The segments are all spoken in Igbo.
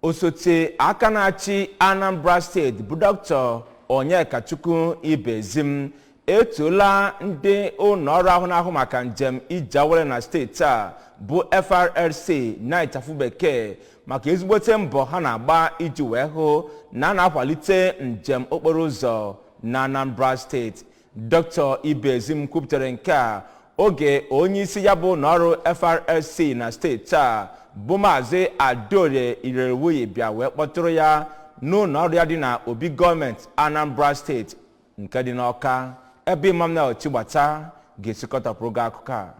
Osote aka na-achị Anambra Steeti bụ Dr. Onyekachukwu Ibezim etuola ndị ụlọ ọrụ ahụ na-ahụ maka njem ije awere na steeti a bụ FRSC na ịchafụ bekee maka ezigbote mbọ ha na-agba iji wee hụ na a na-akwalite njem okporo ụzọ na Anambra Steeti. Dr. Ibezim kwupụtara nke a oge onye isi ya bụ ụlọọrụ FRSC na steeti a bụ Maazị Adorie Irewuyi bịa wee kpọtụrụ ya n'ụlọ ọrụ ya dị na obi gọọmenti Anambra Steeti nke dị n'Ọka, ebe Emmanuel Chigbata ga-esikọtapụrụ gị akụkọ a.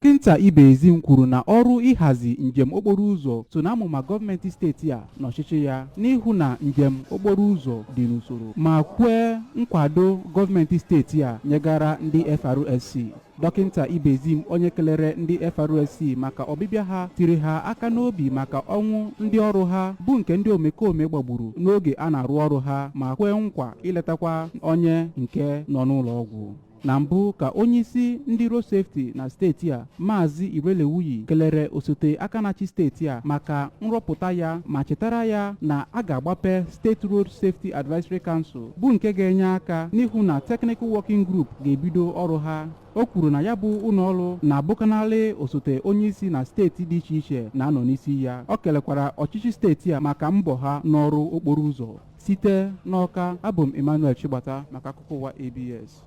Dọkịnta Ibezim kwuru na ọrụ ịhazi njem okporo ụzọ so na amụma gọọmenti steeti a n'ọchịchị ya n'ịhụ na njem okporo ụzọ dị n'usoro, ma kwee nkwado gọọmenti steeti a nyegara ndị FRSC. Dọkịnta Ibezim, onye kelere ndị FRSC maka ọbịbịa ha, tiri ha aka n'obi maka ọnwụ ndị ọrụ ha bụ nke ndị omekome gbagburu n'oge a na-arụ ọrụ ha, ma kwee nkwa iletakwa onye nke nọ n'ụlọ ọgwụ. Na mbụ ka onyeisi ndị road safety na steeti a, Maazị Irelewuyi, kelere osote aka na-achị steeti a maka nrọpụta ya, ma chetara ya na a ga-agbape State Road Safety Advisory Council bụ nke ga-enye aka n'ịhụ na Technical Working Group ga-ebido ọrụ ha. O kwuru na ya bụ ụlọọrụ na-abụkanarị osote onyeisi na steeti dị iche iche na-anọ n'isi ya. Ọ kelekwara ọchịchị steeti a maka mbọ ha n'ọrụ okporo ụzọ. Site n'Ọka, abụ m Emmanuel Chigbata maka akụkọ ụwa ABS.